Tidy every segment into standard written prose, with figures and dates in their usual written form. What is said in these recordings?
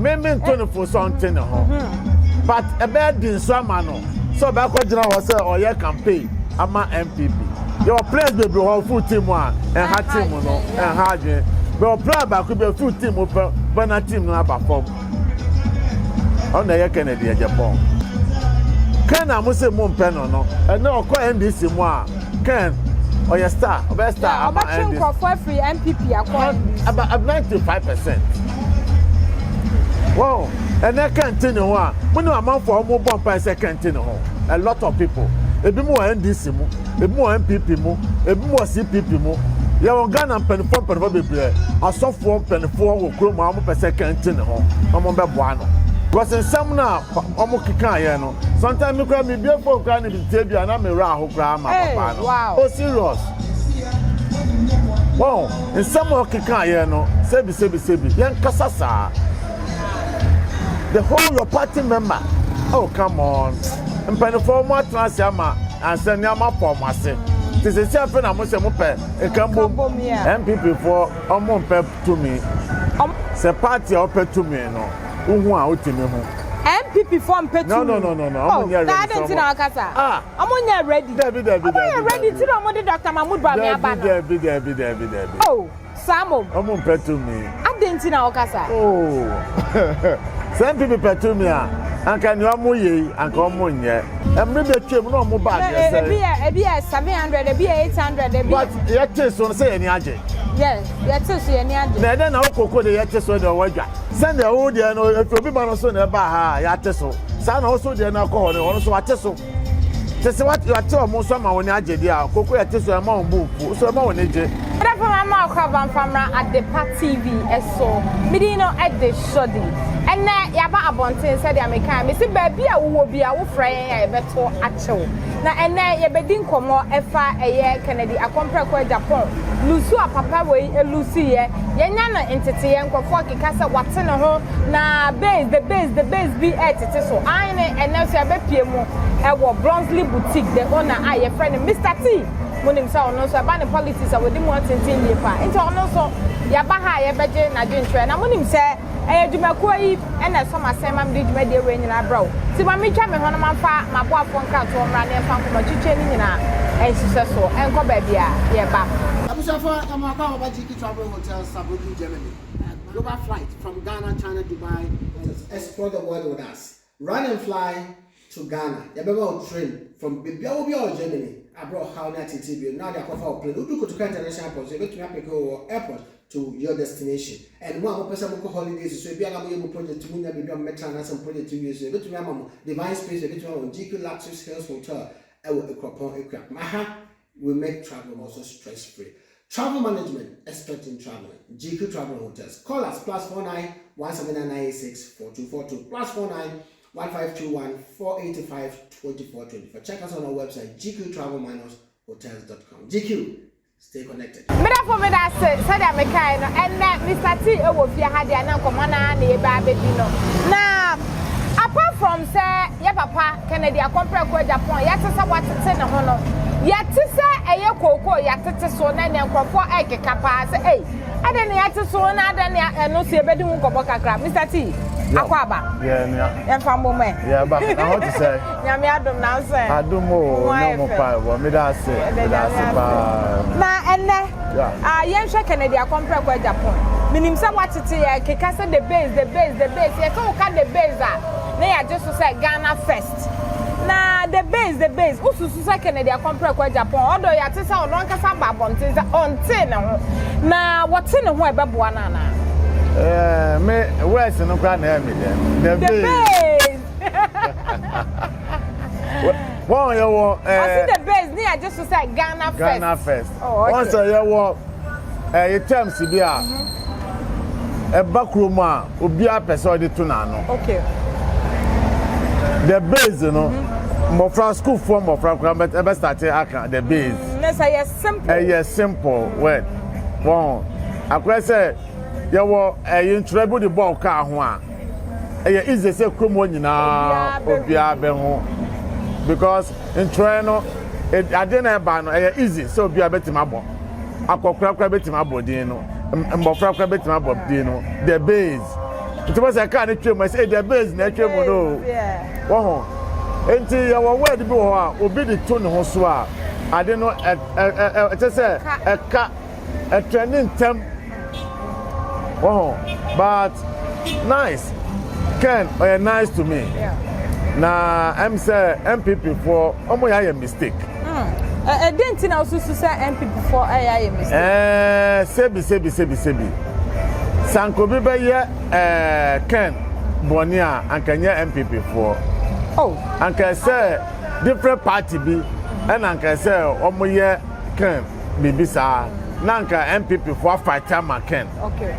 Me me nto no fo sɛ ɔnte ne ho. But ɛbɛyɛ den so ama no sɛ ɔbɛkɔ gyina hɔ sɛ ɔyɛ campaign ama NPP. Yɛwɔ players bebree hɔ full team a ɛnha team no, ɛnha adwene. Bɛwɔ player baako bi a full team pɛ bɛ na team no aba fam. Ɔno na ɛyɛ Kennedy Agyapong. Ken a mo sɛ mo mpɛ no, ɛnɛ ɔkɔ NDC mu a, Ken ɔyɛ star, ɔbɛyɛ star ama Ɔbɛtwe NDC. nkurɔfoɔ afiri NPP akɔ NDC. About 95%. Wow, ɛnɛ Ken te ne ho a, mo ne amanfoɔ a wɔn bɔ mpa sɛ Ken te ne ho. A lot of people. Ebi mu wɔ NDC mu, ebi mu wɔ NPP mu, ebi mu wɔ CPP mu. Yɛwɔ Ghana mpanimfoɔ bebree, asɔfoɔ mpanimfoɔ wɔ kurom a wɔn pɛ sɛ Ken te ne ho na wɔn bɛboa no. Because nsɛm no a wɔn keka yɛ no, sometimes mi kura mi bie phone kura ne bi tie bi a na mi wura aho kura ama Hey, papa no. wow. Oh, serious. Wɔn nsɛm a ɔkeka yɛ no, sebi sebi sebi, yɛn kasa saa. The whole your party member, oh, come on, mpanimfoɔ mo atena ase ama ansa nneɛma fɔ ɔmo ase te sɛ si afei na mo sɛ mo pɛ nkambom. Nkabom, yeah. NPP foɔ, ɔmo mpɛ tumi. Sɛ party a ɔpɛ tumi no, wohu a wotumi ho. NPP foɔ mpɛ tumi? No, ɔmo nyɛ ready. Na adi sɛ nti na ɔkasa? Ah. Ɔmo nyɛ ready? Dabi, dabi, Ɔmo yɛ dabi, ready dabi. ti na ɔmo de Dr Mahmood Bawumia aba no. Dabi, dabi, dabi, dabi. Oh, saa mo. Ɔmo mpɛ tumi. Adi nti na ɔkasa? Oh, sɛ NPP pɛ tumi a, anka nea ɔmo yɛ yi anka ɔmo nyɛ. Mmerɛ bi atwam na ɔmo ba adeɛ Ebi sɛ yɛ, ebi yɛ 700, ebi yɛ 800, ebi but yɛ yɛte so no sɛ yɛni agye. Yes, yɛte so, yɛ ni agye. Na ɛdɛ na wokoko de yɛte so deɛ ɔwɔ adwa sɛdeɛ wo deɛ no efi obi ma no so na ɛba ha a yɛate so saa na ɔso deɛ no akɔ hɔ no, ɔno nso wate so kyɛ sɛ wate ɔmo nso ama wɔn ani agye deɛ a koko yɛte so ɛma wɔn bo nfu so ɛma wɔn ani gye. Ɛdɛfo mama akɔ abamfamra Adepa TV ɛso. Midi no ɛde sɔdi. Ɛnɛ yaba abɔnten sɛdeɛ meka mesi baabi a wowɔ bi a wofrɛ yɛn a yɛbɛto akyew. Na ɛnɛ yɛbɛdi nkɔmmɔ ɛfa ɛyɛ Kennedy Akɔmprɛko Agyapong lose a papa wei elose yɛ. Yɛnya no nteteyɛ, nkurɔfoɔ keka sɛ wate ne ho na base, the base, the base bi ɛtete so. Aane, ɛnɛ nso yɛbɛpie mu ɛwɔ Bronzeley Boutique, the owner a yɛfrɛ no Mr T. Monim sɛ ɔno nso ɛba ne politics a wɔde mu atenten yie paa, nti ɔno nso yɛaba ha a yɛbɛgye n'adwenkyerɛ. Na monim sɛ ɛyɛ dwumakuo yi ɛna ɛsɔm asɛn ma mede dwumadie wei nyinaa brɛ wo, nti ma metwa me ho no mamfa m'aboafoɔ nkratoɔ mmra ne ɛmfa nkɔmmɔ twitwe no nyinaa ɛnhyehyɛ so ɛnkɔ baabi a yɛba. Abusuafo, ɛmo akɔ ababa GQ Travel Hotel, Saarbrücken, Germany. Global flight from Ghana, China, Dubai. Explore the world with us. Run and fly to Ghana. Yɛbɛma wo train from baabi a wobi a wɔ Germany. Abrɛ ɔhaw ne atete bio. Now de akɔfa wo plane. Wodu Kotoka International Airport, so yɛbɛtumi apick wo wɔ airport to your destination. And mo a mopɛ sɛ mokɔ holidays so, ebi a na moyɛ mo project mu nya baabi a mobɛtena anaasɛ mo project wie so, yɛbɛtumi ama mo Divine Space, yɛbɛtumi ama mo GQ Luxury Hills Hotel ɛwɔ Ekuropɔn Ekuapem. Aha, we make travel also stress free. Travel management, expert in traveling. GQ Travel Hotels. Call us +49 17996 4242 +49 1521 485 2424. Check us on our website gqtravel-hotels.com. GQ, stay connected. Medafo, meda ase. Sɛdeɛ mekae no, ɛnnɛ Mr T ɛwɔ fie ha deɛ na nkɔmmɔ naa na yɛbɛ abɛdi no. Na apart from sɛ yɛ papa Kennedy Akɔmprɛko Agyapong yɛte sɛ watete ne ho no, yɛte sɛ ɛyɛ kookoo yɛatete so na nea nkurɔfoɔ ɛkeka paa sɛ ei, adɛn ne yɛate so na adɛn ne ɛno so, yɛbɛdi ho nkɔmmɔ kakra. Mr T, akɔ aba. Yɛ nua. Yɛmfa mbɔ mɛ. Yɛ ba na hɔ te sɛ? Nyame adom, na nso ɛ? Adom o, ne mo pa wɔ. Meda ase, meda ase paa. Na ɛnɛ ah, yɛnhwɛ Kennedy Akɔmprɛko Agyapong. Menim sɛ woatete yɛ keka sɛ the base, the base, the base. Yɛsɛ woka the base a na yɛagye so sɛ Ghana first. Na the base, the base, wosusu sɛ Kennedy Akɔmprɛko Agyapong ɔdɔ yɛate sɛ ɔno ankasa ba abɔnten sɛ ɔntee ne ho na wɔte ne ho a ɛbɛboa no anaa? Ɛɛ, me words no koraa na ɛyɛ me dɛ. The the base. Base. Wɔn yɛ wɔ ɔsi ɛɛ the base ne yɛagye so sɛ Ghana first. Ghana first. Oh, okay. Wɔn sɛ yɛwɔ ɛyɛ terms bi a ɛba kurom a obiara pɛ sɛ ɔde to n'ano. The base no, mmɔfra, sukuufoɔ mmɔfra koraa ɛbɛ start aka the base. Ne sɛ yɛ simple. Ɛyɛ simple word. Wɔn akɔyɛ sɛ yɛwɔ ɛyɛ ntwerɛ bi de bɔɔl kaa ho a ɛyɛ easy sɛ kurom hɔ nyinaa obiara obiara bɛ ho because ntwerɛ no adeɛ na ɛba no ɛyɛ easy sɛ obiara bɛtumi abɔ, akɔkora koraa bɛtumi abɔ din no, mbɔfra koraa bɛtumi abɔ din no, the base. Nti mo sɛ kaa no twam ɛsɛ ɛdi base na ɛtwa mu no wɔ ho. Nti yɛwɔ word bi wɔ hɔ a obi de to ne ho so a ade no ɛ ɛ ɛ ɛkyɛ sɛ ɛka ɛtrɛne ntɛm wɔ ho but nice Ken ɔyɛ nice to me na ɛm sɛ NPP foɔ ɔmo yɛ ayɛ mistake. Ɛdɛn nti na wosusu sɛ NPP foɔ ɛyɛ ayɛ mistake? Ɛɛ sebi sebi sebi sebi sanko bi bɛyɛ ɛɛ Ken bɔnne a anka nyɛ NPP foɔ. Oh. Anka sɛ different party bi ɛna anka sɛ wɔn yɛ Ken biribi saa na anka NPP foɔ afight ama Ken. Okay.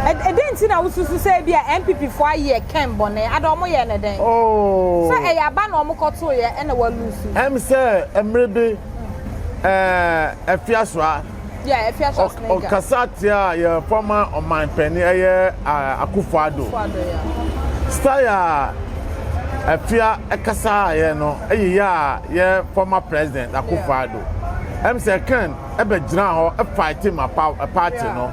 Ɛdɛn nti na wosusu sɛ ebi a NPP foɔ ayɛ Ken bɔne ada wɔn yɛ ne dɛn? Oh. Sɛ ɛyɛ aba na wɔn kɔto yɛ ɛna wɔlusu. Ɛm sɛ mmerɛ bi ɛɛ Afiasoa. Yeah, Afiasoa Snega. Ɔkasa tia yɛ former ɔman panyin ɛyɛ Akufo-Addo. Akufo-Addo yeah. Style a Afia ɛkasa yɛ no ɛyɛ a yɛ former president Akufo-Addo. Ɛm sɛ Ken ɛbɛgyina hɔ ɛfight ma pa party no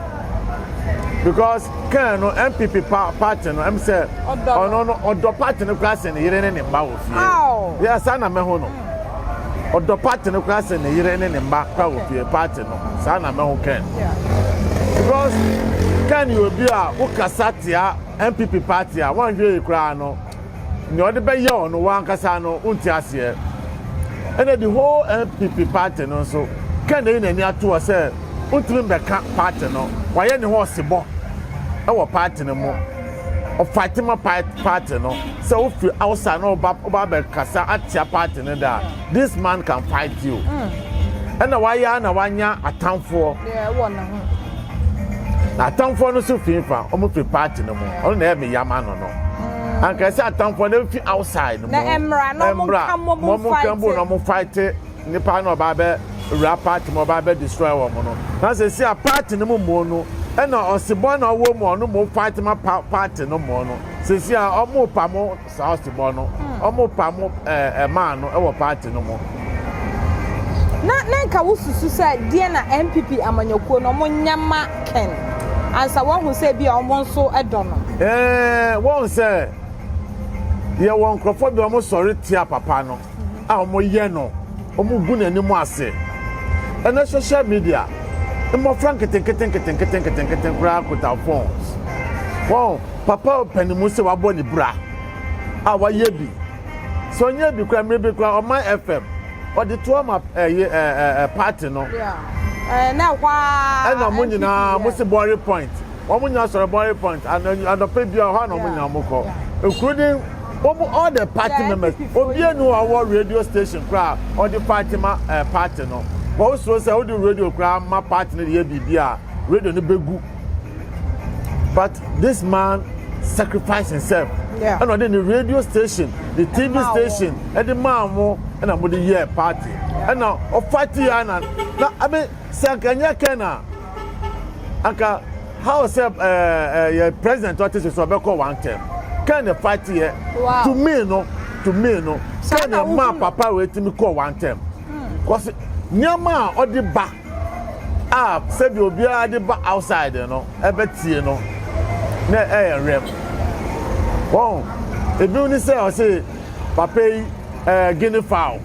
because Ken no NPP pa party no ɛm sɛ ɔno no ɔdɔ party no koraa sɛ ne yere ne ne mma wɔ fie. Yɛ saa na mɛho no. Ɔdɔ party no koraa sɛ ne yere ne ne mma koraa wɔ fie party no saa na mɛho Ken. Because Ken yɛ obi a wokasa tia NPP party a wɔnhwɛ yi koraa no nea ɔde bɛyɛ ɔno wankasa no wonte aseɛ. Ɛna the whole NPP party no nso Ken na yi n'ani ato hɔ sɛ wontumi mbɛka party no wayɛ ne ho ɔsebɔ ɛwɔ party no mu. Ɔfight ma party no sɛ wofiri outside na ɔba ɔba abɛkasa atia party no da this man can fight you. Ɛna wayɛ na wanya atamfoɔ. Na atamfoɔ no nso fi fa wɔn fi party no mu ɔno na ɛyɛ me yam ano no. Anka ɛsɛ atamfoɔ no fi outside no mu. Na ɛmra na ɔmo nka mo mo nka mo na ɔmo fight nipa na ɔba abɛ wura party mu ɔba abɛ destroy wɔn no. Na sɛ si a party no mu mu no ɛna ɔsebɔ na ɔwɔ mu ɔno mo fight ma pa party no mu no sɛ si a ɔmo pa mo saa ɔsebɔ no ɔmo pa mo ɛɛ ɛmaa no ɛwɔ party no mu. Na na nka wosusu sɛ deɛ na NPP amanyɔkuo no ɔmo nyɛ ma Ken ansa wɔn ho sɛ bi a ɔmo nso dɔ no. Ɛɛ wɔn sɛ yɛwɔ nkurɔfoɔ bi a wɔn sɔre tia papa no a wɔn yɛ no wɔn gu n'anim ase ɛnɛ social media mmɔfra nketenkete nketenkete nketenkete koraa kuta phones wɔn papa panimu sɛ wabɔ ne bra a wayɛ bi sɛ ɔnyɛ bi koraa mmiri bi koraa Ɔman FM ɔde to ama ɛyɛ ɛɛ ɛɛ party no. Ɛɛ na ɛhɔ ara. Ɛna mo nyinaa mo si Boring Point wɔn nyinaa sɔrɔ Boring Point anɔpɛ bi a ɔhɔ na wɔn nyinaa mo kɔ including wɔn all the party members obi enu a ɔwɔ radio station koraa ɔde party ma ɛɛ party no wɔn soro sɛ ɔde radio koraa ma party no de yɛ biribi a radio no bɛ gu but this man sacrifice himself ɛna ɔde ne radio station the TV station ɛde maa mo ɛna mo de yɛ party ɛna ɔfight yɛ na na abi sɛ nka nyɛ kɛn na anka how sɛ ɛɛ ɛɛ yɛ president ɔte sɛ so ɔbɛkɔ one term kɛn na fight yɛ to me no kɛn na maa papa wei ti mi kɔ one term 'cause nneɛma a ɔde ba a sɛbi obiara de ba outside no ɛbɛtie no na ɛyɛ rɛm wɔn ebi ni sɛ ɔse papa yi ɛɛ guinea fowl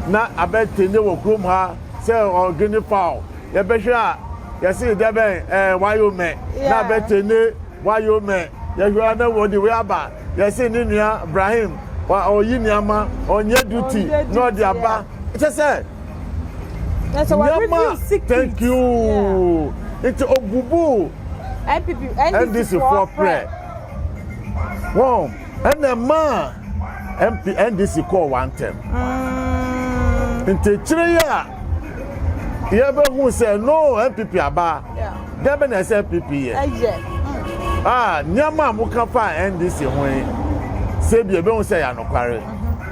na abɛte ne wɔ kurom ha sɛ ɔ guinea fowl yɛbɛhwɛ a yɛsi dɛbɛn ɛɛ wayomɛ na abɛte ne wayomɛ yɛhwɛ a na wɔde wei aba yɛsi ne nua Ibrahim ɔyi nneɛma ɔnyɛ duty na ɔde aba kyɛ sɛ nneɛma thank you nti obubu NDC foɔ prɛ wɔn ɛna mmaa MP NDC kɔɔ one term nti akyire yi a yɛbɛhu sɛ no NPP aba dɛbɛ na ɛsɛ NPP yɛ a nneɛma a moka fa NDC ho yi sɛ bi ebehu sɛ yɛ anokware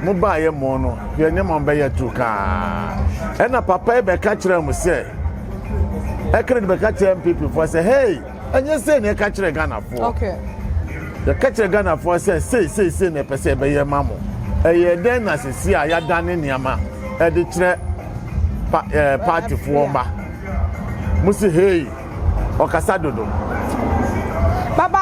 mo baa yɛ mo no yɛ nneɛma mo bɛyɛ tu kaa ɛna papa yi bɛka kyerɛ mo sɛ ɛkere de bɛka kyerɛ NPP foɔ sɛ hey ɛnyɛ sɛ na ɛka kyerɛ Ghanafoɔ yɛka kyerɛ Ghanafoɔ sɛ sei sei sei na ɛpɛ sɛ ɛbɛyɛ ma mo ɛyɛ dɛn na sisi a yɛadane nneɛma ɛde kyerɛ pa ɛɛ partyfoɔ mba mo si hey ɔkasa dodo. Baba.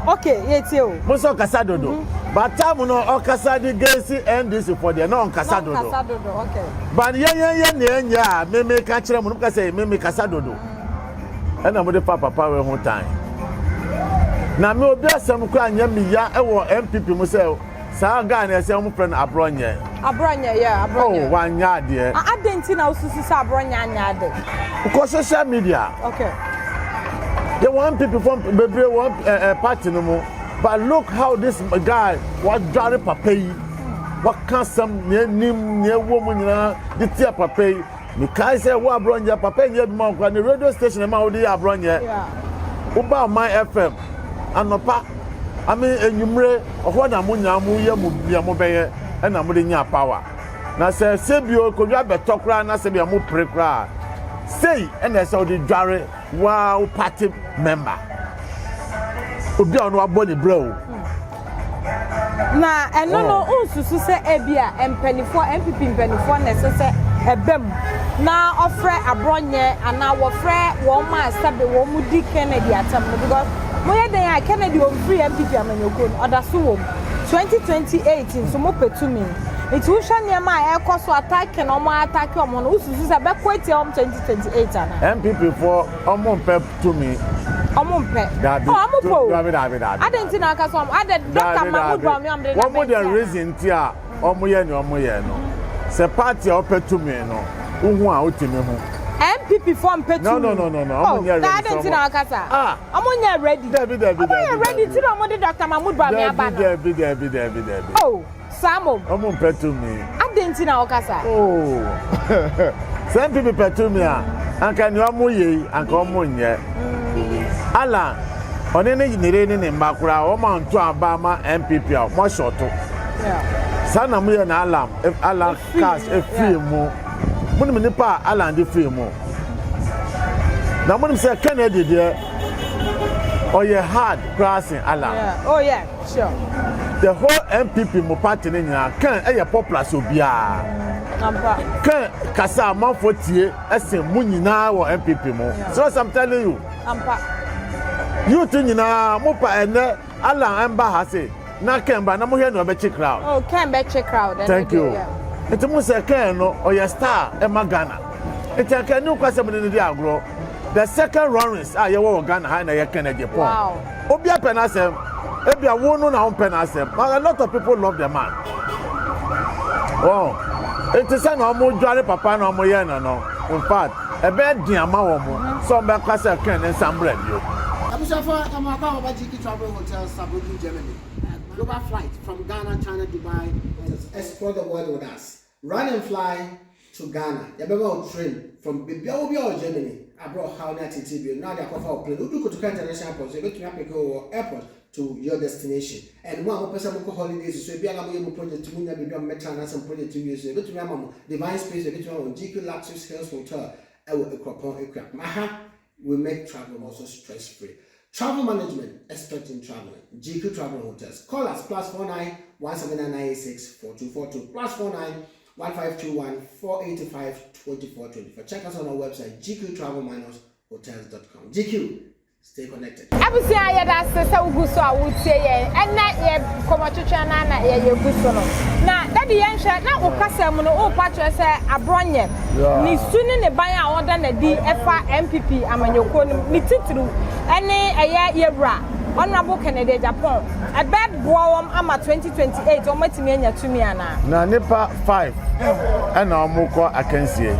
Okay, yɛtie o. Mo sɛ ɔkasa dodo. Mhm. But time no ɔkasa de gesi NDC fo deɛ na ɔnkasa dodo. Ɔnkasa dodo, okay. But yɛn yɛn yɛ nea ɛnyɛ a meme ka kyerɛ mo no ka sɛ meme kasa dodo. Ɛna mo de fa papa wei ho tan. Na me obi asɛm koraa nyɛ me ya ɛwɔ NPP mu sɛ Saa guy no ɛsɛ wɔn frɛ no aborɔnyɛ. Aborɔnyɛ yeah aborɔnyɛ. Oh wanyɛ adeɛ. Ah adɛn nti na wosusu sɛ aborɔnyɛ anyɛ ade? Kɔ social media. Okay. Yɛ wɔn NPP fo bebree wɔn ɛɛ eh, eh, party no mu but look how this guy wadware papa yi waka asɛm nea anim nea ɛwɔ mu nyinaa de tia papa yi. Mekae sɛ wo aborɔnyɛ papa nyɛ adwuma wo koraa ne radio station ɛma wode yɛ aborɔnyɛ. Woba Ɔman FM anɔpa ame anwummere ɔhɔ na mo nyinaa mo yɛ mo nea mobɛyɛ ɛna mode nya power. Na sɛ sɛbio kodwa bɛtɔ koraa na sɛbia mo pere koraa sei ɛna ɛsɛ wode dware Waa wo party member. Obi a ɔno abɔ ne brɛ o. Na ɛno no oh. nsusu sɛ ebi a mpanimfoɔ NPP mpanimfoɔ na ɛsɛ sɛ ɛba mu na ɔfrɛ aborɔnyɛ anaa wɔfrɛ wɔn a sɛbe wɔn mu di Kennedy atɛm no because moyɛ dɛn a Kennedy ɔmfiri NPP amanyɔkuo no ɔda so wɔ mu 2028 nso mopɛ tumi nti wohwɛ nneɛma a ɛrekɔ so atake na wɔn atake wɔn no wosusu sɛ bɛkɔ atia wɔn 2028 ana. NPP foɔ ɔmo mpɛ tumi. Ɔmo mpɛ. Dabi. Oh, ɔmo pɛ o. Dabi dabi dabi. Adɛn nti na aka sɛ ɔmo adɛ Dr. Mahmood Bawumia ɔmo de na bɛn Wɔn de reason ti a ɔmo yɛ nea ɔmo yɛ no. Sɛ party a ɔpɛ tumi no, wohu a wotumi hu. NPP foɔ mpɛ tumi. No no no no no. Ɔmo nyɛ ready. Oh, adɛn nti na aka saa? Ah. Ɔmo nyɛ ready. Dabi dabi dabi. Ɔmo yɛ ready ti na ɔmo de Dr. Mahmood Bawumia aba no. Dabi dabi dabi dabi. Oh. Saa mmom. Ɔmo mpɛ tumi. Adɛn nti na woka saa? Oh, sɛ NPP pɛ tumi a, anka nea ɔmo yɛ yi, anka ɔmo nyɛ. Alan, ɔne ne yere ne ne mma koraa, ɔmo anto aba ama NPP a, ɔmo ahyɛ ɔto. Saa na mo yɛ na Alan, Alan cars efiri mu. Mo nim nipa a Alan de firi mu. Na mo nim sɛ Kennedy deɛ, ɔyɛ hard koraa sen Alan. Yeah. Oh yeah. Sure. The whole NPP mu party ne nyinaa Ken ɛyɛ popular sɛ obiara. Ampa. Ken kasa amanfoɔ tie ɛsen mu nyinaa wɔ NPP mu. Yeah. Serious I'm telling you. Ampa. Youth nyinaa mo pa ɛnɛ Alan ɛmba ha se na Ken ba na mo hwɛ nea ɔbɛkye crowd. Oh Ken bɛkye crowd. Thank you. Nti mo sɛ Ken no ɔyɛ star ɛma Ghana. Nti anka ɛni kwasɛm ne ne di agorɔ. The second Lawrence a yɛwɔ wɔ Ghana ha na yɛ Ken Agyapong. Wow. Obi apɛ n'asɛm. Ebia wo no na wompɛ n'asɛm. But a lot of people love the man. Wɔn. Nti sɛ na wɔn dware papa na wɔn yɛ no no. In fact, ɛbɛyɛ den ama wɔn sɛ wɔn bɛka sɛ Ken ne nsa mbrɛ bio. Abusuafo, ɛma akɔ a wɔba GK Travel Hotel, Saarbrücken, Germany. Global flight from Ghana, China, Dubai. Explore the world with us. Run and fly to Ghana, yɛbɛma wo train from baabi a wɔ biara wɔ Germany abrɛ ɔhaw ne ateetee bio no na wode akɔfa wo plane. Wodu Kotoka International Airport nso yɛbɛtumi apeke wo wɔ airport to your destination. And mo a mopɛ sɛ mokɔ holidays nso ebia na moyɛ mo project monnya baabi a mobɛtra anaasɛ mo project nwie nso yɛbɛtumi ama mo Divine Space, yɛbɛtumi ama mo GQ Luxus Hills Hotel ɛwɔ Akuropɔn Akuapem. Aha we make travel also stress free. Travel management expert in traveling. GQ Travel Hotels. Call us plus 49 17996 4242 plus 49 1521 485 2424. Check us on our website gqtravel-hotels.com. GQ, stay connected. Abusua yɛda ase sɛ wogu so a wotie yɛn ɛnɛ yɛ nkɔmmɔtwetwe no na yɛyɛ gu so no na dadi yɛnhwɛ na wo kasa mu no wopa kyerɛ sɛ aborɔnyɛ ne su ne ne ban a ɔda n'adi ɛfa NPP amanyɔkuo no ne titiriw ɛne ɛyɛ yɛwura Honourable Kennedy Agyapong ɛbɛboa wɔn ama 2028 wɔn atumi anya tumi anaa? Na nipa 5 ɛna wɔn kɔ akansie.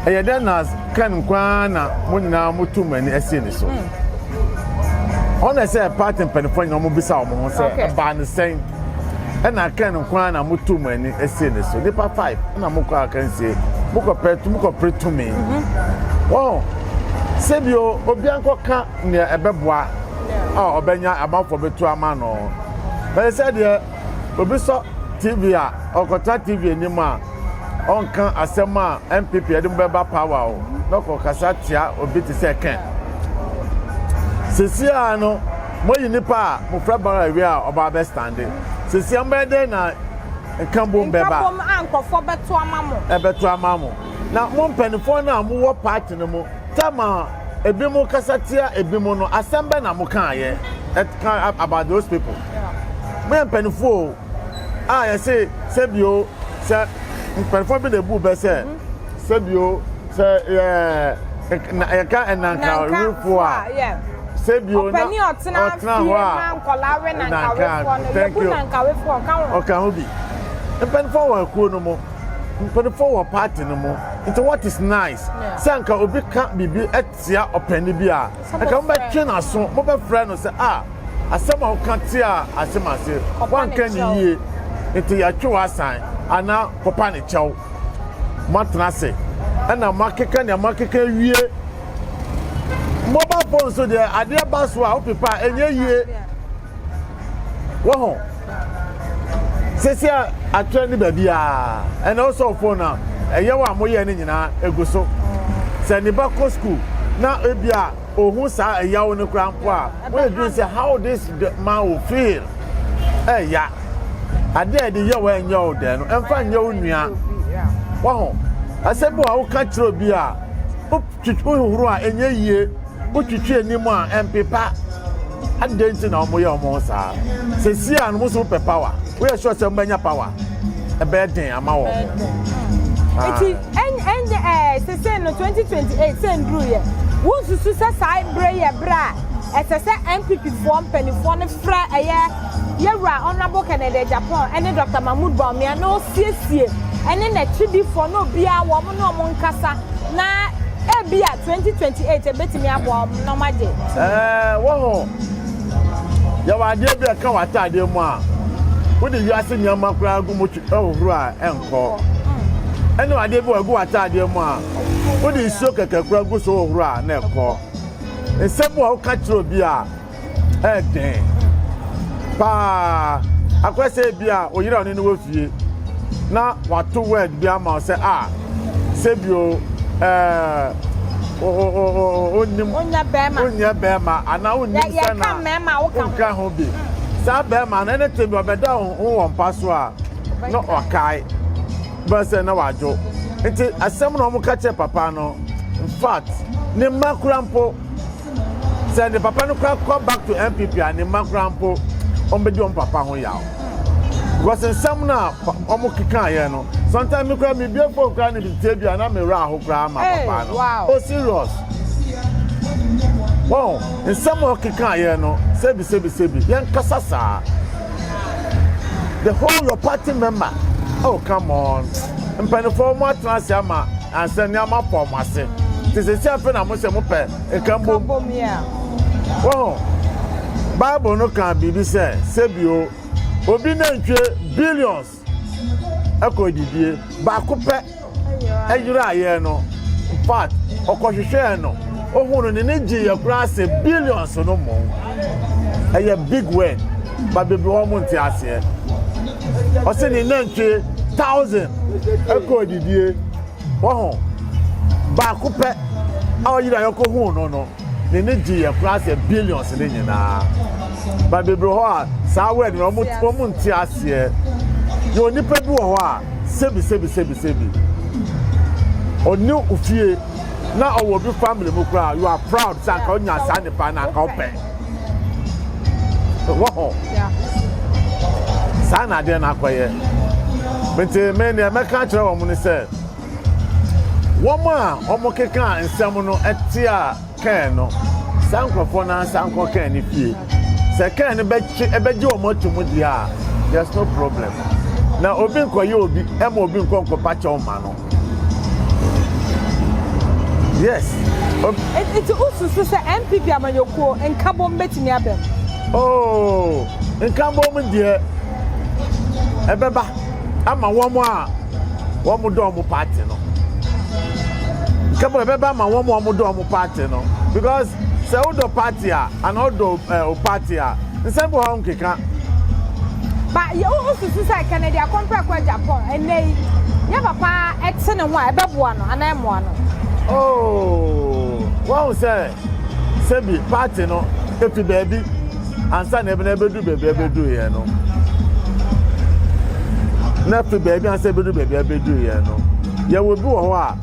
Ɛyɛ dɛ na Ken nko ara na mo nyinaa mo tu mo ani asi ne so. Ɔna sɛ party mpanimfoɔ nyinaa wɔn bisa wɔn ho sɛ ɛbaa ne sɛn ɛna Ken nko ara na mo tu mo ani asi ne so. Nipa 5 ɛna mo kɔ akansie mo kɔ pɛ mo kɔ pere tumi. Wɔn sɛbio obiara nkɔka nea ɛbɛboa a ɔbɛnya amanfoɔ bɛtu ama no. Bɛyɛ sɛ deɛ obi sɔ TV a ɔkɔtena TV anim a ɔnka asɛm a NPP ɛde mo bɛba power o na ɔkɔkasa tia obi te sɛ Ken. Sisi a no moyi nipa a mofrɛ bara awie a ɔba abɛ stande. Sisi a mobɛyɛ dɛn na nkabom bɛba? Nkabom a nkurɔfoɔ bɛto ama mo. Ɛbɛto ama mo. Na mo mpanimfoɔ no a mowɔ party no mu, tam a ebinom kasa tia ebinom no, asɛm bɛn na mokaeɛ? ɛka about those people? Mo yɛ mpanimfoɔ o, a yɛse sɛbio sɛ mpanimfoɔ bi na ebu bɛ sɛ sɛbio sɛ yɛ yɛka ɛnankawefoɔ a sɛbio na ɔtena hɔ a nanka, thank you, ɔka ho bi. Mpanimfoɔ wɔ akuo no mu, mpanimfoɔ wɔ party no mu, nti what is nice sɛ nka obi ka biribi tia ɔpanin bi a, nka mobɛtwe n'aso, mobɛfrɛ no sɛ a asɛm a woka tia asɛm ase wanka ne yie, nti yɛatwe w'asan anaa kɔpa ne kyɛw. Moatena ase ɛna moakeka nea moakeka wie. Mobile phone so deɛ, adeɛ ba so a wopepa a ɛnyɛ yie wɔ ho. Sisi a atwerɛ ne baabi a ɛna wosɔ phone a ɛyɛ wɔ a moyɛ no nyinaa egu so. Sɛ ne ba kɔ school na ebi a ohun saa ɛyaw no koraa mpo a, wɔyɛ dwen sɛ how this man will feel. Ɛya adeɛ a yɛde yɛ wɔ ɛnyɛ wo dɛ no, ɛmfa nyɛ wo nua wɔ ho. Asɛm bi wɔ a woka kyerɛ obi a wotwitwi wohohoro a ɛnyɛ yie, wotwitwi anim a ɛmpepa. Adeɛ nti na wɔyɛ wɔn ho saa. Sɛsi a no mo so wopɛ power, woyɛ sure sɛ mobɛnya power, ɛbɛyɛ den ama wɔn. Nti ɛnyɛ sese no 2028 sɛ nduru yɛ, wonsusu sɛ saa bere yɛ bere a ɛsɛ sɛ NPP foɔ mpanimfoɔ no frɛ ɛyɛ yɛwura Honourable Kennedy Agyapong ɛne Dr Mahmood Bawumia na ɔsiesie ɛne n'akyidifoɔ na obiara wɔn ne wɔn nkasa na ebi a 2028 ebetumi aboa wɔn na wɔn agye? Wɔ ho yɛwɔ adeɛ bi a ɛka wɔ ataadeɛ mu a wode wiase nneɛma koraa gu mu ɛhohoro a ɛnkɔ, ɛne adeɛ bi wɔ ɛgu wɔ ataadeɛ mu a wode nsuo kɛkɛ koraa gu so hohoro a na ɛkɔ. Nsɛm a woka kyerɛ obi a ɛɛden paa akɔyɛ sɛ ebi a oyere a ɔne no wɔ fie na wato word bi ama wo sɛ a sɛbio onim Wonyɛ bɛrima. Wonyɛ bɛrima anaa wonnim sɛ sɛ na yɛka mmarima a woka ho. Wonka ho bi. Saa bɛrima no ɛne te bi ɔbɛda wo ho wɔ mpa so a na ɔkae bɛn sɛ na wadwo. Nti asɛm na wɔn ka kyerɛ papa no, in fact ne mma kora mpo, sɛ ne papa no kora kɔ back to NPP a, ne mma kora mpo wɔn bɛdi wɔn papa ho yaw because nsɛm no a wɔn keka yɛ no, sometimes mi kora mi bie phone kora ne bi tie bi a na mi wura aho kora ama papa no. Oh, serious, wɔn nsɛm a ɔkeka yɛ no, sebi sebi sebi, yɛn kasa saa, the whole your party member. Oh, come on, mpanimfoɔ wɔn atena ase ama ansa nneɛma pɔ wɔn ase te sɛ si afei na mo sɛ mo pɛ nkambom. Nkabom, yeah. Wɔn Bible no kan biribi sɛ sɛbio obi nantwie billions ɛkɔ didie, baako pɛ ɛyere ayɛ no, in fact ɔkɔhwehwɛɛ no ohun no, ne ne gye yɛ koraa sɛ billions no mo. Ɛyɛ big word ba bebree wɔn mo nte aseɛ. Ɔsɛ ne nantwie 1,000 ɛkɔ didie, wɔn baako pɛ a ɔyere a yɛkɔ hu no, ne ne gye yɛ koraa sɛ billions ne nyinaa. Ba bebree hɔ a saa word no wɔn nte aseɛ. Yɛ onipa bi wɔ hɔ a sebi sebi sebi sebi ɔne ofie na ɔwɔ obi family mu koraa, you are proud sɛ anka ɔnya saa nipa na anka ɔpɛ wɔ hɔ. Saa na adeɛ no akɔyɛ. Nti me nea mɛka akyerɛ wɔn ne sɛ wɔn a wɔn keka nsɛm no ɛte a Ken no, saa nkurɔfoɔ no ansa nkɔ Ken ne fie. Sɛ Ken no bɛkye ɛbɛgye wɔn ato mu deɛ a, there's no problem. Na obi nkɔyɛ obi ɛma obi nkɔ nkɔpa kyɛw ma no. Yes. Nti wosusu sɛ NPP amanyɔkuo nkabom bɛtumi aba mu? Oh, nkabom deɛ ɛbɛba ama wɔn a wɔn dɔ wɔn party no. Nkabom ɛbɛba ama wɔn a wɔn dɔ wɔn party no because sɛ wodɔ party a anaa wodɔ o party a, nsɛm bi wɔ hɔ nkeka. Ba yɛ wosusu sɛ Kennedy Akompreko Agyapong ɛnɛ yi yɛ papa ɛte ne ho a, ɛbɛboa no anaa ɛmmoa no? Oh, wɔn sɛ sɛbi party no efi baabi ansa na ebi na ebedu baabi ebedu yɛn no, na efi baabi ansa ebedu baabi ebedu yɛn no, yɛwɔ bi wɔ hɔ a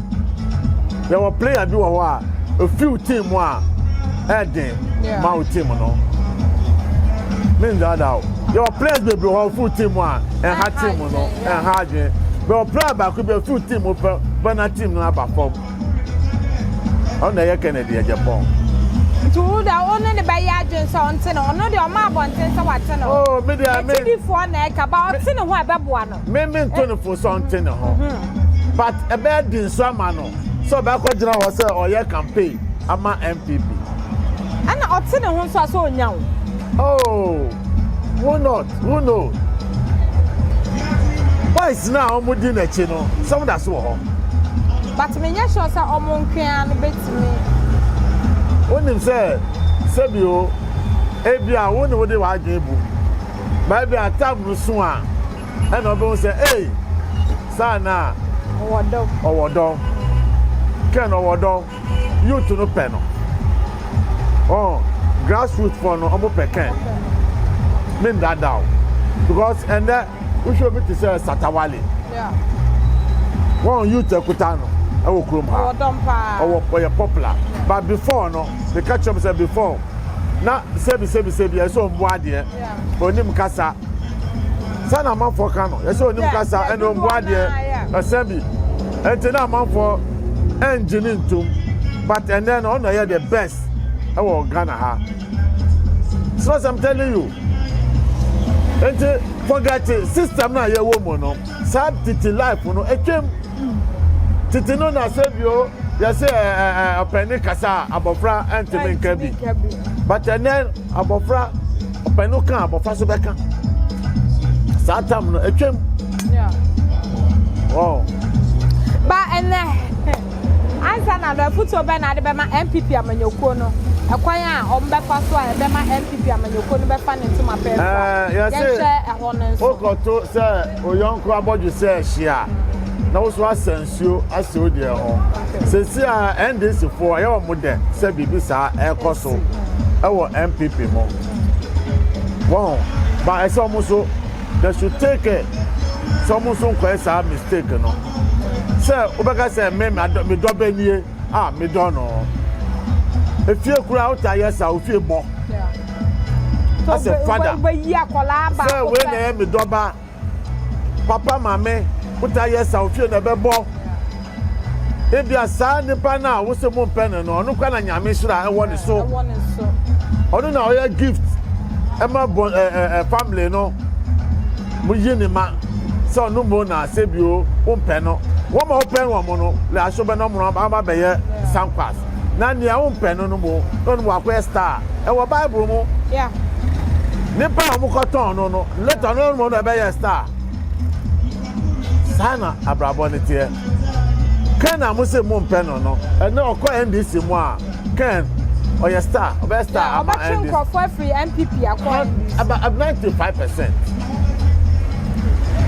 yɛwɔ player bi wɔ hɔ a efiw team mu a ɛɛden ma wo team no. Me ndaadaa wo. Yɛwɔ players bebree hɔ full team a ɛnha team no, ɛnha adwene. Bɛwɔ player baako bi a full team pɛ bɛ na team no aba fam. Ɔno na ɛyɛ Kennedy Agyapong. Nti wo deɛ wo ne ne bɛyɛ adwene sɛ ɔnte ne ho, ɔno deɛ ɔma abɔnten sɛ wate ne ho. Oh, me deɛ me. N'akyidifoɔ na ɛka, ba ɔte ne ho a ɛbɛboa no. Me me nto ne fo sɛ ɔnte ne ho. But ɛbɛyɛ den nso ama no sɛ ɔbɛkɔ gyina hɔ sɛ ɔyɛ campaign ama NPP. Ɛna ɔte ne ho nso a sɛ ɔnya wo. Oh, who not? Who knows? Boys na wɔn di n'akyi no, sɛ wɔn da so wɔ hɔ. But menyɛ sure sɛ ɔmo nkoa no bɛtumi. Wonim sɛ sɛbi o, ebi a wo ne wo de w'adwene bu. Baabi a tam no so a, ɛna ɔbɛhu sɛ ei, saa na Ɔwɔ dɔm. Ɔwɔ dɔm. Ken ɔwɔ dɔm. Youth no pɛ no. Oh, grassroots foɔ no, ɔmo pɛ Ken. Me ndada o. Because ɛnɛ, wohwɛ obi te sɛ Shatta Wale. Wɔn youth akuta no ɛwɔ kurom ha. Ɔwɔ dɔm paa. Ɔwɔ ɔyɛ popular. But before no, meka kyerɛ mo sɛ before na sɛbi sɛbi sɛbi ɛsɛ ɔmbu adeɛ. Onim kasa. Sɛ na amanfoɔ ka no, yɛsɛ onim kasa ɛna ɔmbu adeɛ. Ɛsɛ bi. Ɛnti na amanfoɔ ɛngye ne ntom. But ɛnɛ no, ɔno ɛyɛ the best ɛwɔ Ghana ha. So as I'm telling you. Nti forget system na yɛwɔ mu no. Saa tete life no etwam. Tete no na sɛ bio yɛsɛ ɛ ɛ ɔpɛni kasa a abɔfra ɛntumi nka bi. But ɛnɛ abɔfra ɔpɛni ka abɔfra so bɛka. Saa tam no etwam. Oh. Ba ɛnɛ ansa na no afutuo bɛ na ade bɛma NPP amanyɔkuo no, ɛkwan a wɔn bɛfa so a ɛbɛma NPP amanyɔkuo no bɛfa ne ntoma pɛɛ so a yɛnhwɛ ɛhɔ no nso. Wokɔto sɛ oyɔnko abɔdwe sɛ hyia na wo so asa nsuo asɛ wo deɛ ho. Sɛsi a NDC foɔ ɛyɛ wɔn dɛ sɛ biribi saa ɛrekɔ so ɛwɔ NPP mu. Wɔn ba ɛsɛ wɔn so they should take it sɛ wɔn nso nkɔyɛ saa mistake no. Sɛ wobɛka sɛ me me dɔ bɛ nie a medɔ no. Efie kura wota yɛ saa ofie bɔ. Asɛ fada sɛ wei na ɛyɛ me dɔba, papa maame wota yɛ saa ofie na ɛbɛbɔ. Ebia saa nipa no a wosɛ mo mpɛ no no, ɔno kora na Nyame hyira ɛwɔ ne so. Ɔno na ɔyɛ gift ɛma bɔ ɛ ɛ family no. Mo yi ne ma sɛ ɔno mo na sɛ bio wompɛ no. Wɔn a wopɛ wɔn no le aso bɛ na wɔn aba bɛyɛ sankwas. Na nea wompɛ no no mo na ɔno wakɔyɛ star. Ɛwɔ Bible mu. Nipa a wɔkɔtɔn no no later no ɔno na ɛbɛyɛ star. Saa na abrabɔ no teɛ. Ken a mo se mo mpɛ no no, ɛnɛ ɔkɔ NDC mu a, Ken ɔyɛ star, ɔbɛyɛ star ama NDC. Ɔbɛtwe nkurɔfoɔ afiri NPP akɔ NDC. About 95%.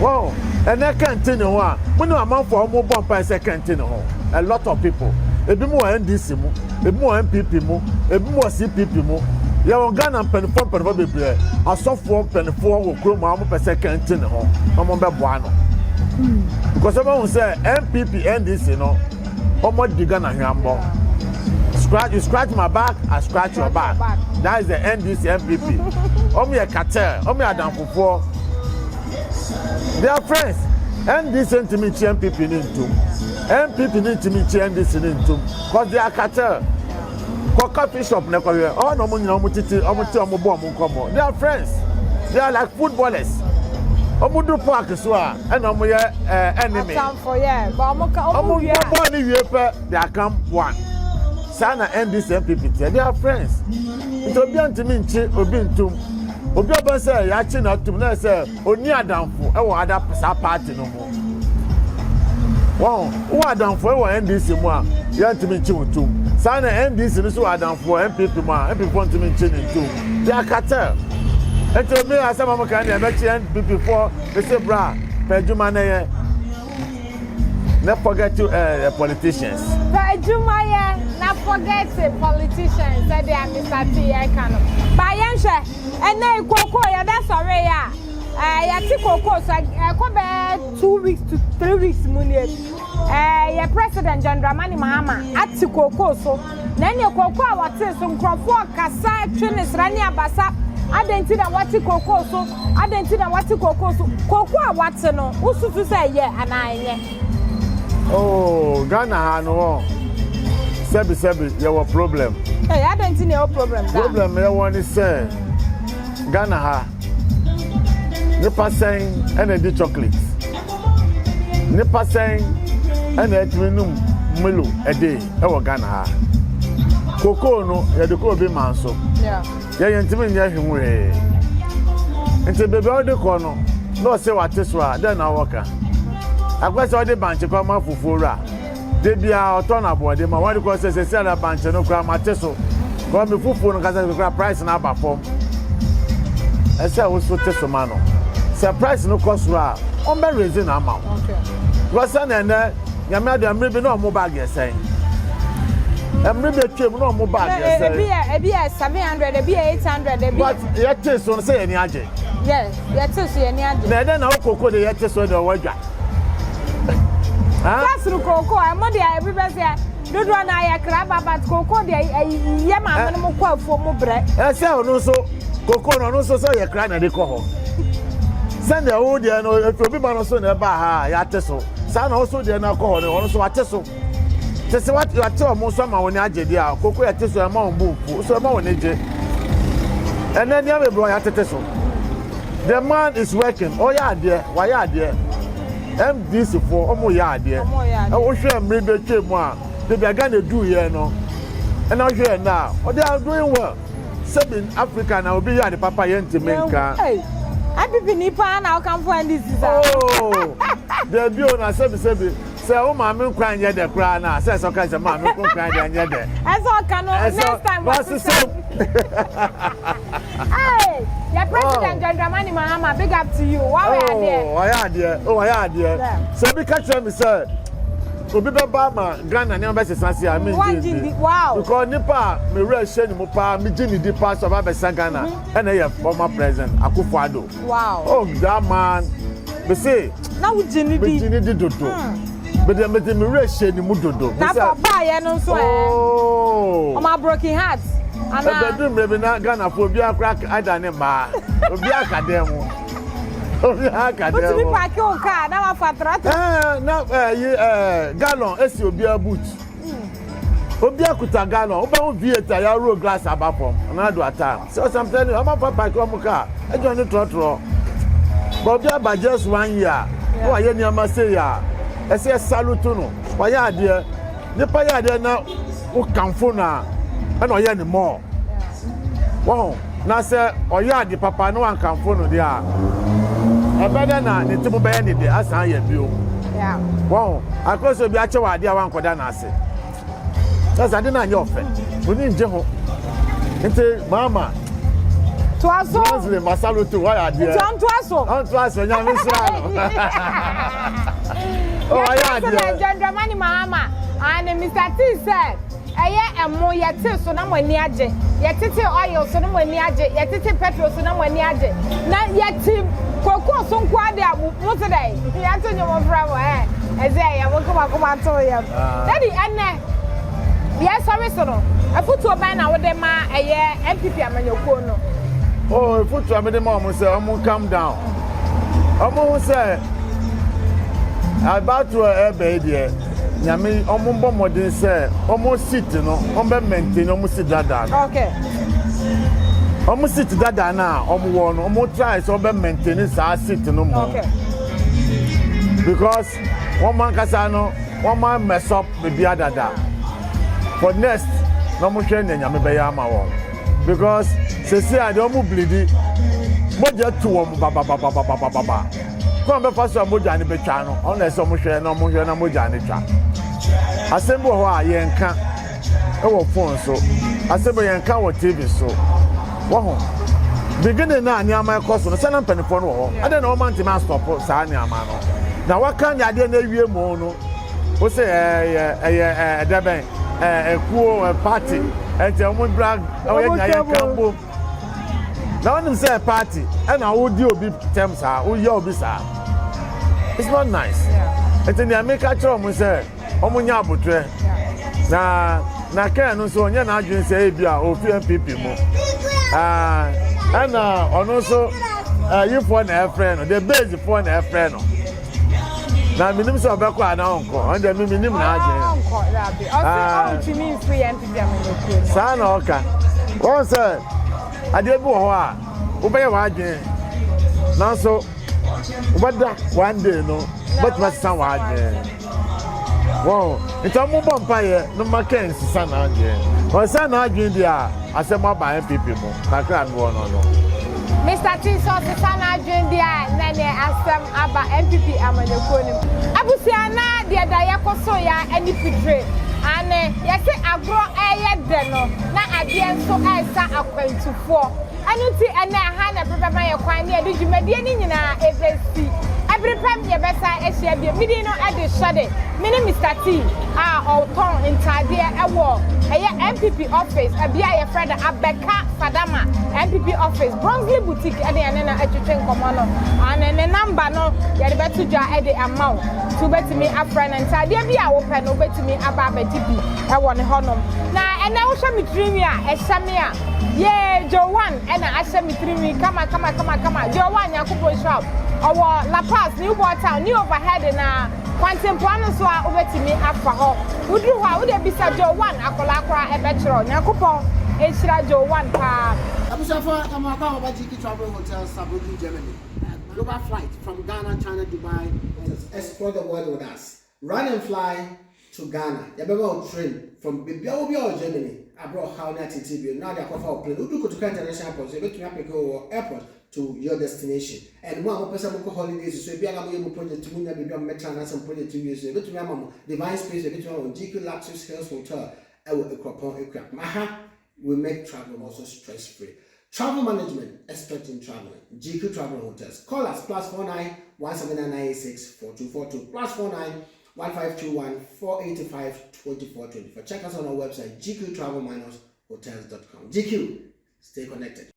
Wow, ɛnɛ Ken te ne ho a, mo ne amanfoɔ a wɔn bɔ mpae sɛ Ken te ne ho. A lot of people. Ebi mu wɔ NDC mu, ebi mu wɔ NPP mu, ebi mu wɔ CPP mu. Yɛwɔ Ghana mpanimfoɔ mpanimfoɔ bebree, asɔfoɔ mpanimfoɔ wɔ kurom a wɔpɛ sɛ Ken te ne ho na wɔn bɛboa no. Because wɔn ahu sɛ NPP NDC no, wɔn di Ghana hwambɔ. Scratch you scratch my back, I scratch your back. That is the NDC NPP. Wɔn yɛ cartel, wɔn yɛ adamfofoɔ. They are friends. NDC ntumi nkyi NPP ne ntum. NPP ne ntumi nkyi NDC ne ntum. Cause they are cartel. Kɔ coffee shop na kɔhwɛ. Ɔhɔ na wɔn nyinaa wɔn tete, wɔn te wɔn bɔ wɔn nkɔmɔ. They are friends. They are like footballers. Wɔn du park so a ɛna wɔn yɛ enemy. Atamfo yɛ, but wɔn ka wɔn wie a. Wɔn bɔ bɔɔl ne wie pɛ, they are come one. Saa na NDC NPP teɛ. They are friends. Nti obi ntumi nkyi obi ntum. Obi a ɔbɛn sɛ yɛakyi n'atum na yɛ sɛ oni adamfo ɛwɔ ada saa party no mu. Wɔn wɔ adamfo wɔ NDC mu a yɛntumi nkyi wɔn tum. Saa na NDC no nso wɔ adamfo wɔ NPP mu a NPP foɔ ntumi nkyi ne ntum. They are cartel. Nti omi asɛm a mo kan deɛ mɛkyi NPP foɔ mesi bra pɛ adwuma na yɛ na forget to politicians. Pɛ adwuma yɛ na forget politicians sɛdeɛ Mr. T yɛ ka no. Ba yɛnhwɛ ɛnɛ yi kookoo yɛda sɔre yɛ a. Ɛɛ yɛte kookoo so ɛkɔ bɛyɛ 2 weeks to 3 weeks mu nie. Ɛɛ yɛ President John Dramani Mahama ate kookoo so na ɛne kookoo a wɔte so nkurɔfoɔ kasa twe ne sra ne abasa. Adɛn nti na wate kookoo so? Adɛn nti na wate kookoo so? Kookoo a wate no, wosusu sɛ ɛyɛ anaa ɛnyɛ? Oh, Ghana ha no hɔ. Sɛbi sɛbi, yɛwɔ problem. Hey, adɛn nti na yɛwɔ problem da? Problem yɛwɔ ne sɛ Ghana ha nipa sɛn ɛna ɛdi chocolate. Nipa sɛn ɛna ɛtumi num Milo ɛde ɛwɔ Ghana ha. Kokoo no yɛde kɔ obi man so. Yeah. Yɛn yɛntumi nyɛ hwee ho hwee. Nti baabi a wode kɔ no na ɔsɛ wate so a dɛn na wɔka? Akɔyɛ sɛ ɔde bankye kɔ ama fufuo wura. Da biara ɔtɔ no aboɔden ma wɔde kɔ sɛ sɛsi ara bankye no koraa mate so. Kɔ me fufuo no kasa koraa price no aba fam. Ɛsɛ wo so te so ma no. Sɛ price no kɔ soro a ɔmbɛ raise no ama wo. Because sɛ na ɛnɛ Nyame adom mmere bi na ɔmo bag yɛ sɛn? Mmere bi atwam na ɔmo bag yɛ sɛn? Ebi yɛ ebi yɛ 700, ebi yɛ 800, ebi. But yɛte so no sɛ yɛn ani agye. Yes, yɛte so yɛn ani agye. Na ɛdɛn na wo koko de yɛte so deɛ ɔwɔ adwa? Sɛ soro koko a ɛmo deɛ ebi bɛ sɛ dodoɔ na ayɛ kraba but koko deɛ yɛ maame no mo kɔ afuo mo brɛ. Ɛsɛ ɔno nso koko no ɔno nso sɛ ɔyɛ kra na ɛde kɔ hɔ. Sɛdeɛ wo deɛ no efi obi ma no so na ɛba ha a yɛate so. Saa na ɔso deɛ no akɔ hɔ no ɔno nso wate so. Te sɛ wate wɔn nso ama wɔn ani agye deɛ a koko yɛte so ɛma wɔn bo mfu so ɛma wɔn ani gye. Ɛnɛ nneɛma bebree wɔn yɛatete so. The man is working ɔyɛ adeɛ wayɛ adeɛ. MDC foɔ wɔn yɛ adeɛ. Wohwɛ mmiri bi atwa mu a beebi a Ghana edu yɛ no ɛna wohwɛ ɛnɛ a they are doing well. Sɛbi Africa na obi yɛ ade papa yɛ ntumi nka. NPP ni paa na ɔkamfo NDC saa. Oh, dabi o na sɛbi sɛbi sɛ wo maame nkwan nyɛ dɛ koraa na sɛ ɛsɛ ɔka sɛ maame nko nkwan deɛ nyɛ dɛ. Ɛsɛ ɔka no next time wasesɛm. Hey, your president John Dramani Mahama, big up to you. Wa wɛ adeɛ. Oh, wayɛ adeɛ. Oh, wayɛ adeɛ. Sɛ obi ka kyerɛ mi sɛ obi bɛba ama Ghana nneɛma bɛsesa se a mi ngye ndi. Wow. Because nipa a me werɛ hyɛ ne mu paa, me gye ne di paa sɛ ɔba abɛsesa Ghana ɛna ɛyɛ former president Akufo Addo. Wow. Oh, that man. Me se. Na wo gye ne di. Me gye ne di dodo. Me de me de me werɛ hyɛ ne mu dodo. Na fa ɔbaayɛ no nso ɛ. Oh. Ɔma broken heart. Ana. Ɛbɛdu mmerɛ bi na Ghana fo obiara kora ada ne mmaa. Obiara ka dan mu. Obiara ka dan mu. Wotumi paaki wo kaa na wafa trɔtrɔ. Ɛɛ na ɛyi ɛɛ gallon esi obiara boot. Obiara kuta gallon. Wobɛhu V8 a yɛaroll glass aba fam. Anaa do ata. Sɛ ɔsam sɛ ne ɔma fa paaki wɔn kaa ɛgyina ne trɔtrɔ. But obi aba just one year na wayɛ nneɛma sei a ɛsɛ yɛ salute no. Wayɛ adeɛ. Nipa yɛ adeɛ na wokamfo no a ɛna ɔyɛ ne more. Wɔn na sɛ ɔyɛ ade papa na wankamfo no deɛ a ɛbɛdɛ na ne ti mu bɛyɛ ne de asan ayɛ bio. Wɔn akɔsɛ obi akyɛ wɔ adeɛ a wankɔda n'ase. Sɛ sɛ ade no anyɛ ɔfɛ, w'ani ngye ho. Nti maama. Toa so. Bronze masalutu wayɛ adeɛ. Nti ɔntoa so. Ɔntoa so nyame nhyira no. Oh, wayɛ adeɛ. John Dramani Mahama and Mr. T sɛ ɛyɛ ɛmo yɛte so na mo ani agye yɛtete oil so na mo ani agye yɛtete petrol so na mo ani agye na yɛte koko so nko ade a mo se dɛ yɛto nnwom frɛ mo ɛ ɛsɛ ɛyɛ mo koma koma to yɛm daddy ɛnɛ yɛsɔre so no afutuo bɛn na wode ma ɛyɛ NPP amanyɔkuo no? Oh, afutuo a mede ma wɔn sɛ wɔn calm down. Wɔn ho sɛ abatoɔ a ɛreba yi deɛ nyame wɔn bɔ mmɔden sɛ wɔn seat no wɔn bɛ maintain wɔn seat dada no. Okay. Wɔn seat dada no a wɔn wɔ no wɔn try sɛ wɔn bɛ maintain saa seat no mu. Okay. Because wɔn ankasa no wɔn a mess up biribiara dada. For next na wɔn hwɛ nea nyame bɛyɛ ama wɔn because sisi a deɛ wɔn bleedi mogya tu wɔn bababababababa kwan bɛfa so a mogya no bɛtwa no ɔno na ɛsɛ wɔn hwɛ na wɔn hwɛ na mogya no twa. Asɛm bi wɔ hɔ a yɛn ka wɔ phone so, asɛm bi yɛn ka wɔ TV so. Wɔho beginning na nneɛma ɛkɔ so no sɛ na mpanimfoɔ no wɔ hɔ ɛdɛn na wɔn antumi asɔpo saa nneɛma no na wɔka ne adeɛ no awie mu no wosɛ ɛyɛ ɛyɛ ɛdɛ bɛn ɛɛ ekuo ɛ party ɛnti wɔn bra wɔyɛ nyinaa yɛn kan bom na wɔn nim sɛ party ɛna wodi obi tɛm saa woyɛ obi saa it's not nice nti nea meka kyerɛ wɔn sɛ wɔn nyɛ abotrɛ na na kɛn no nso ɔnyɛ n'adwene sɛ ebi a ofi NPP mu aa. Ɛna ɔno nso ɛyifoɔ na ɛfrɛ no, the base foɔ na ɛfrɛ no. Na menim sɛ ɔbɛkɔ anaa ɔnkɔ, ɔno deɛ me menim n'adwene. Ɔnkɔ dabi. Ɔse ɔntumi mfiri NPP amanyɔkuo no. Saa na ɔka. Wɔn sɛ adeɛ bi wɔ hɔ a wobɛyɛ w'adwene nanso wobɛda one day no wobɛtumi asesa w'adwene. Wɔn nti wɔn bɔ mpaeɛ no ma kɛn nsesa n'adwene. Ɔsesa n'adwene deɛ a asɛm aba NPP mu kakra mewɔ no no. Mr. T sɛ ɔsesa n'adwene deɛ a na neɛ asɛm aba NPP amanyɔkuo no mu. Abusua na deɛ da yɛkɔ so ya ɛne pitire. Aane yɛse agorɔ ɛyɛ dɛ no na adeɛ nso ɛsa akwantufoɔ. Ɛno nti ɛnnɛ ɛha na ɛberɛ bɛma yɛn kwan ne yɛde dwumadie no nyinaa ɛbɛsi. Ɛbere pɛm yɛbɛsan ahyia bio. Me din no de Shade. Me ne Mister T a ɔtɔn ntaadeɛ ɛwɔ ɛyɛ NPP office, ɛbea a yɛfrɛ no Abɛka Fadama NPP office, Bronzely Boutique ɛne yɛne no atwetwe nkɔmmɔ no. Aane, ne number no yɛde bɛto dwa de ama wo. Nti wobɛtumi afrɛ no. Ntaadeɛ bi a wopɛ no wobɛtumi aba abɛgye bi ɛwɔ ne hɔnom. Na ɛnnɛ wohwɛ me tirinwi a ɛhyɛ me a, Yee Joe One na ahyɛ me tirinwi kama kama kama kama. Joe One Nyankopɔn nhyira wo. Ɔwɔ La Paz, New Boy Town, New Overhead na Kwantempoa no nso a wobɛtumi afa hɔ. Woduru hɔ a wode bisa Joe One akwadaa koraa ɛbɛkyerɛ wo. Nyankopɔn nhyira Joe One paa. Abusuafoɔ yɛma wakɔ ababa GK Travel Hotel Saarbrücken Germany Global flight from Ghana China Dubai Explore the world with us Run and fly to Ghana, yɛbɛma wo train from baabi a wɔ biara wɔ Germany aberɛ ɔhaw ne ateetee bio no na wode akɔfa wo plane. Wodu Kotoka International Airport nso yɛbɛtumi apeke wo wɔ airport to your destination. And mo a mopɛ sɛ mokɔ holidays nso ebia na moyɛ mo project mu nya baabi a mobɛtena anaasɛ mo project wie nso yɛbɛtumi ama mo Divine Space, yɛbɛtumi ama mo GQ Luxus Hills Hotel ɛwɔ Akuropɔn Akuapem. Aha we make travel also stress free. Travel management expert in traveling. GQ Travel Hotels. Call us +49 17996 4242 +49 1521 485 2424. Check us on our website gqtravel-hotels.com. GQ, stay connected.